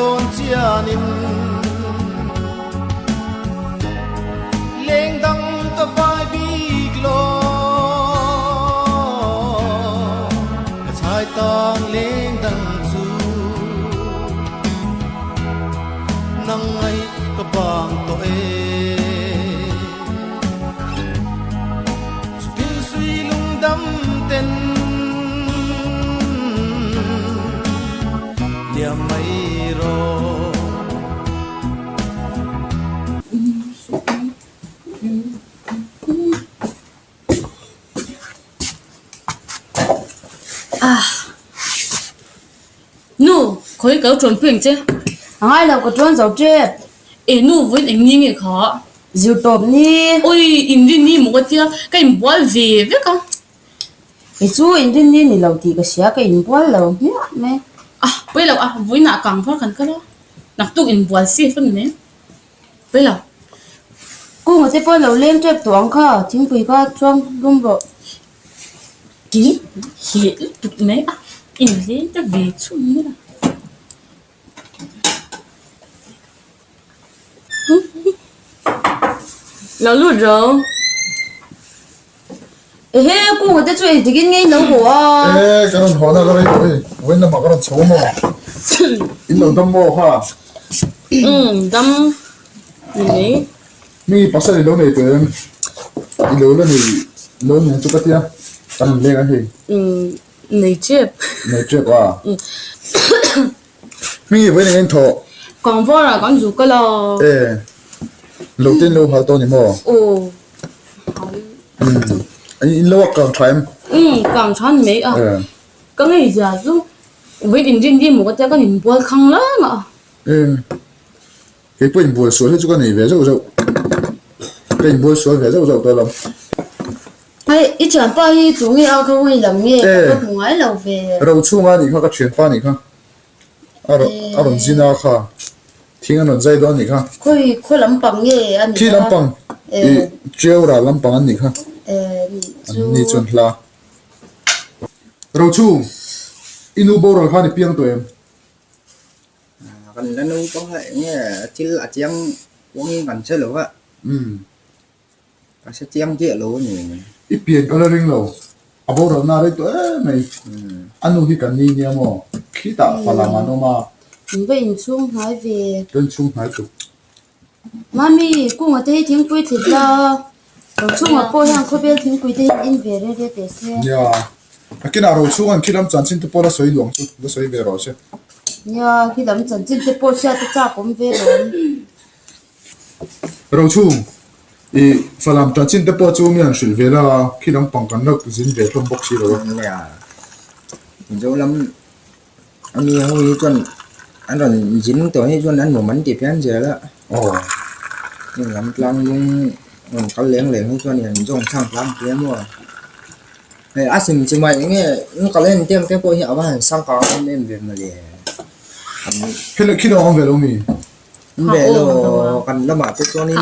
dawn chianin Leng dang ka vai bik lo Ka chhai tang leng dang chu Nang ngaih ka bang tawh e Chutin sui lungdam ten Liam mai rawh. Nu, khawi ka lo ṭuan pui ang che. A ngai lo, ka ṭuan zo ṭep. E nu, vawiin eng ni nge kha? Zir tawp ni. Oi, inrin ni maw ka tia, ka inbual ve vek a. Kei chu inrin ni ni lo tih ka hria, ka inbual lo hmiah mai. A, pawi lo a, vawiinah kang phar kan kal a, naktuk inbual safe a ni mai. Pawi lo. Kunga te pawh lo leng tep tawh ang kha, thingpui kha chuang lum rawh. Ki heh lutuk mai a, inleng ta ve chhun mai a. Lo lut ro. Ehe, kunga te chu engtik in nge in lo haw a? E, ka rawn haw na ka rei tawh hei, vawiin lamah ka rawn chho maw? In lo dam maw kha? Umm, dam ni mai. Mi pasal i lo nei tawh em? I lo la nei lo nen chu ka tia, kan rawn leng a hei. Umm, nei tep. Nei tep a? Mi vawiin eng in thawh? Kangvar ah kan zu kal a. E, lo te in lo hal tawh a ni maw? Aw. Umm, in lo a kang tha em? Umm, kang tha ni mai a. Ka ngei zia chu vawiin in rin dim maw ka tia kan inbual khang lang a. E, kei pawh inbual sual hi chu ka nei ve zauh zauh. Ka inbual sual ve zauh zauh tawh lo. Hei, i thianpa hi tu nge a kha hawi lam nge? Ka va hmu ngai lo ve. Rochhunga nih kha ka thianpa nih kha. A rawn a rawn zin a kha thing an rawn zai dawn a nih kha. Khawi khaw lampang nge a nih Khi lampang ih Tiau ral lampang an nih kha. An ni chuan hla. Rochhung, i nu boral khan i piang tawh em? Kan la naupang a eng nge thil a chiang uangin kan hre lo a. Ka hre chiang chiah lo a ni. I pian ka la ring lo. A boral na rei tawh em mai. A nu hi kan ni nia maw? Khitah Falam an awm a. In va inchhung hnai ve. Ka inchhung hnai tuk. Mami, kunga te hi thingpui thlit la. Rochhunga pawh hian khawvel thingpui te hi in ve re re teh se. Nia. Nakinah Rochhunga'n khi lam chanchin te pawh la sawi luang chu la sawi ve rawh se. Nia, khi lam chanchin te pawh hriat a chak awm ve lawm. Rochhung, i Falam chanchin te pawh chu mi han hrilh ve la, khi lampang kan la zin ve hlawm bawk si lo a. Nia, Mizo lam a mi ho hi chuan an rawn zin tawh hi chuan an nuam an ti phian zel a. Aw. Heng lam tlang lung rawn kal leng leng hi chuan an zawng chhang tlang hle maw. Hei a sim chi mai eng nge in kal en tiang te pawh hi a va han sang kang em em ve mawle. Khi khi lo awm ve lo mi? Ve lo kan lamah te chuanin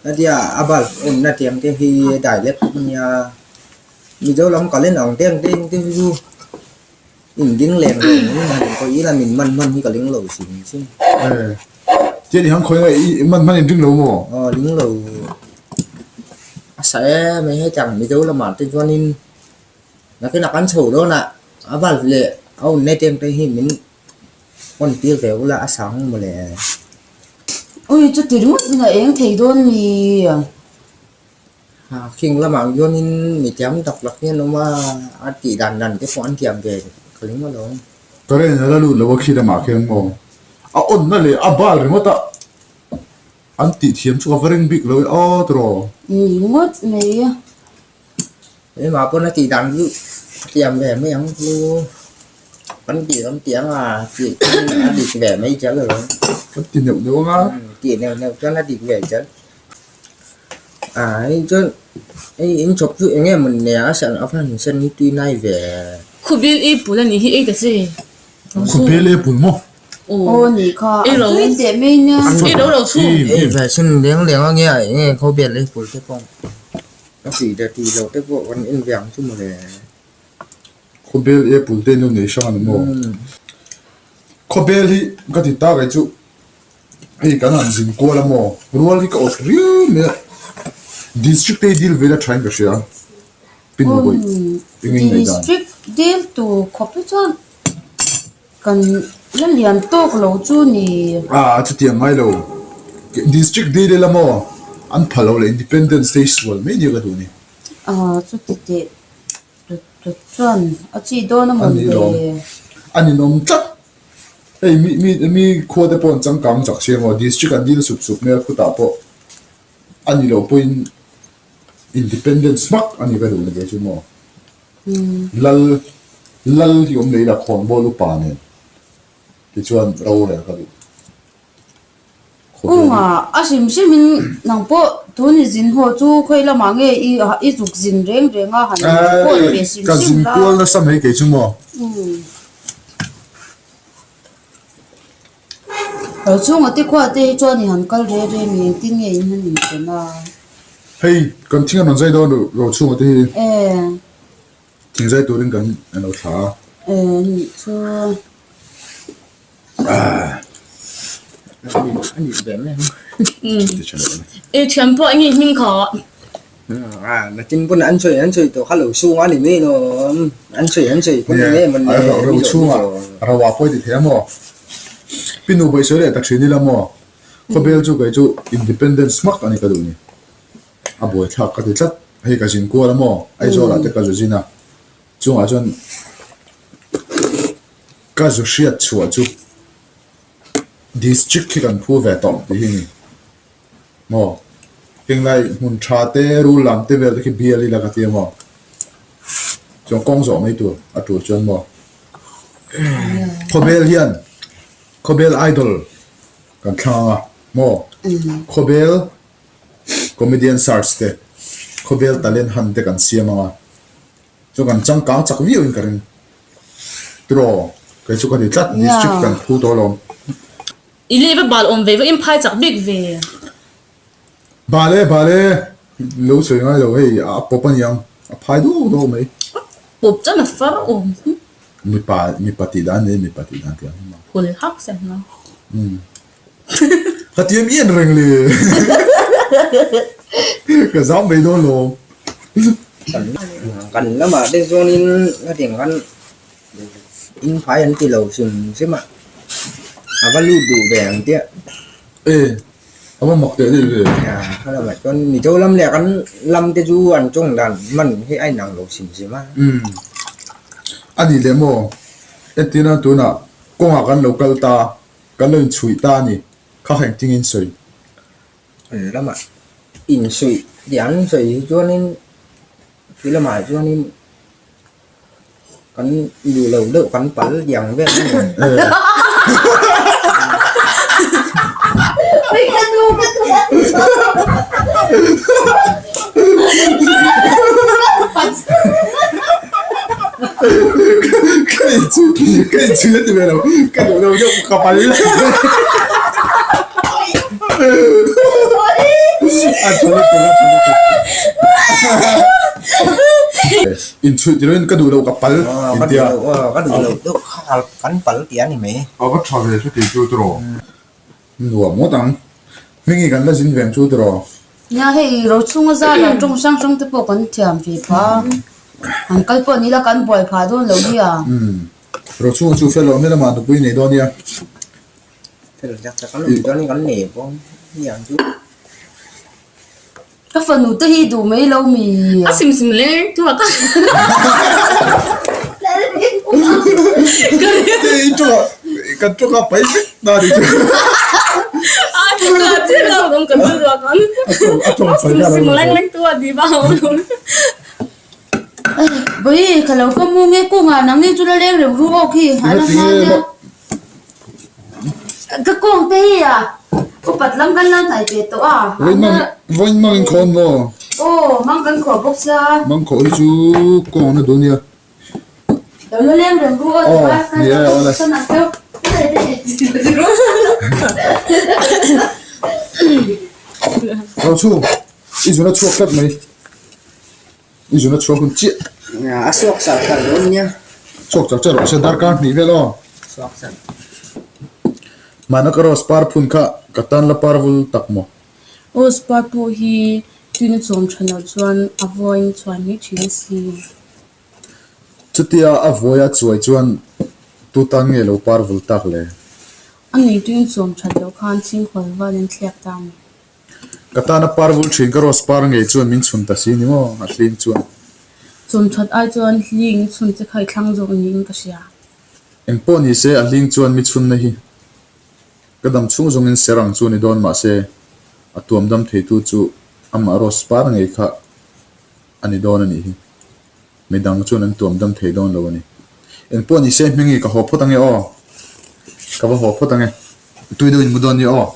hetia a bulb on na tiang te hi dai lek a nia Mizo lam kal en ang te ang te te hi chu in ding lem lem in han khawi ila min man hman hi ka ling lo hrim hrim. Tian i han khawi nge i man hman in ring lo maw? Aw ling lo a sa em mai hetiang Mizo lamah te chuanin nakinah kan chho dawn a a bulb leh a on na tiang te hi min On tir ve ula a sang mawle. Ui chuti ringawt in a eng thei dawn mi? Ha khing lamah hianin mi thiam tak tak hian awm a, a tih dan dan te pawh an thiam ve ka ring alawm. Current a la lut lo a khi lamah khian maw? A on na leh a bal ringawt a an tih thiam chu ka va ring bik lo e aw tiraw. Ni ringawt mai a. Keimah pawn a tih dan chu a tiam ve mai ang chu kan tih lam tih anga tih chuan a dik ve mai zel alawm. Kan ti neuh neuh anga. Tih neuh neuh chuan a dik ve zel. Ah hei chuan hei in chhawp chu eng nge maw nia a san a van sen hi tui nai ve. Khawbel ei pul a nih hi ei ta che. Khawbel ei pul maw? Aw nih kha a tui teh mai nia. Ei ro ro chhung. Ei ve sin leng leng a nge eng nge khawbel ei pul te pawh. Ka tih leh tih loh te pawh kan en ve ang chu mawle. Khawbel apple te in lo nei hrang a ni maw? Khawbel hi ka ti ta kei chu hei kan han zin kual a maw rual hi ka awt riau mai a district te hi deal ve la tha in ka hria Pinbawih eng in ngaih dan. District deal tur khawp hi chuan kan la lian tawk lo chu ni. A chutiang ngai lo district deal ila maw an pha lo leh independence te hi sual mai nia ka duh ni. A chuti teh. Tut tut chuan a chi dawn a mawn ve. A ninawm tlat. Hei mi mi mi khua te pawh an changkang chak si emaw district an dil sup sup mai a khutah pawh a ni loh pawhin independence hmak a ni ka duh ni ve chu maw. Lal lal hi awm leh ila khawnbawl upa nen tichuan rorel ka duh. Kawngah a hrim hrimin nang pawh tun i zin haw chu khawi lamah nge i i zuk zin reng reng a han report ve hrim hrim la. Ka zin kual nasa mai kei chu maw. Lo chhunga te khuah te hi chuan i han kal re re mi engtin nge in han intawn a. Hei kan thing an rawn zai dawn lo chhunga te hi. Thing zai turin kan lo thla a. Nih chu. I thiam pawh eng nge hming kha? Nakin pawn an sawi an sawi tawh kha lo sung a ni mai lo an sawi an sawi pawn eng emaw ni Ro chhungah ro ah pawh i ti thei a maw? Pi nu pawh i sawi leh ta thin ila maw? Khawbel chu kei chu independence hmak a ni ka duh ni. A buaithlak ka ti tlat. Hei ka zin kual a maw? Aizawl ah te ka zu zin a. Chungah chuan ka zu hriat chhuah chu district hi kan phu ve tawh tih hi a ni maw? Henglai hmun tha te rul lam te vel te khi bial ila ka ti a maw? Chuan kawng zawh mai tur a tul chuan maw? Khawbel hian Khawbel idol kan thlang ang a maw? Khawbel comedian search te Khawbel talent hunt te kan siam ang a. Chu kan changkang chak viau in ka ring. Tiraw, kei chu ka ti tlat, district kan phu tawh alawm. I leh va bal awm ve va in phai chak bik ve. Bal e, bal e, lo sawi ngai lo hei a pawp a niang, a phai dawk dawk mai. A pawp chuan a far awm. Mipa, mipa tih dan ni, mipa tih dan tih ang hi maw. Hul hak se hna. Umm. Ka ti em em reng le. Ka zam mai dawn lo. Kan lamah te chuanin hetiang khan in phai an ti lo hrim hrim a, a va lut duh ve ang chiah. E, a va mak teh daih ve. Kha lamah chuan Mizo lam leh kan lam te chu an tawng dan hman hi a inang lo hrim hrim a. Umm, a nih leh maw? Entirna tunah kawngah kan lo kal ta. Kan lo inchhuih ta a ni. Kha kha engtin in sawi? An lamah insuih tih an sawi hi chuanin khi lamah chuanin kan duh lo deuh kan pal tih ang vel a ni. Ka inchhui ka inchhui a ti ve lo ka duh lo deuh ka pal a tha lutuk a tha lutuk inchhui ti loin ka duh lo ka pal intia ka duh lo deuh kha kan pal tih a ni mai a va tha ve chu tih chu tiraw Nuam ngawt ang. Hmingi kan la zin veng chu tiraw? Nia hei Rochhunga zara tawng hrang hrang te pawh kan thiam ve phah a, an kal pawh ni ila kan buai phah dawn lo hi a. Umm Rochhunga chu fel lo nia lamah nupui nei dawn nia. Fel tak tak an awm dawn in kan nei bawk nia chu. Ka fanu te hi duh mai lo mi. A sim sim leng tu a ka. Te i tawng kan tawng a pai vek na ni chu. A ka che lo dong kan tu ruak an. A tawng A sim sim leng leng tu a di ba ho lo. Bawi ka lo ka mu nge kawngah nang ni chu la leng reng ru awk hi a la hma nia. Ka kawng te hi a upat lam kan la hnai ve tawh a. Vawiin mang in khawn maw? Aw mang kan khawh bawk sia. Mang khawh hi chu kawng na duh nia. Lo la leng reng ru aw Aw ni e aw le. Rochhu i zun a chhuak tlat mai. I zun a chhuak hun chiah. A suak char char dawn nia. Chhuak char char rawh se darkar hnih vel aw. Suak char. Hmana ka rose par phun kha ka tan la par vul tak maw? Rose par pawh hi tuina chawm tha loh chuan a vawiin chhuan mai thin a si. Chutia a vawi a chuai chuan tu tan nge lo par vul tak le? A neituin chawm that loh khan chhingkhual val in thliak ta a ni. Ka tana par vul thin ka rose par ngei chuan min chhun ta si ni maw? A hling chuan. Chawm that ai chuan hling chhun che kha i thlang zawk niin ka hria. Engpawh ni se a hling chuan mi chhunna hi ka dam chhung zawngin ser ang chu ni dawn mahse a tuam dam theitu chu amah rose par ngei kha a ni dawn a nih hi. Midang chuan an tuam dam thei dawn lo a ni. Engpawh ni se Hmingi ka haw phawt ange aw. Ka va haw phawt ange. Tui deuh in mu dawn nia aw.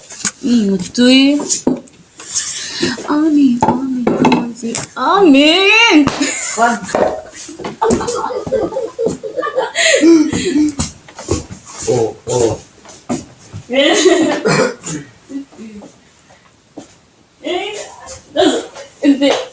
Umm tui. Amen amen amen. Aw aw. Amen.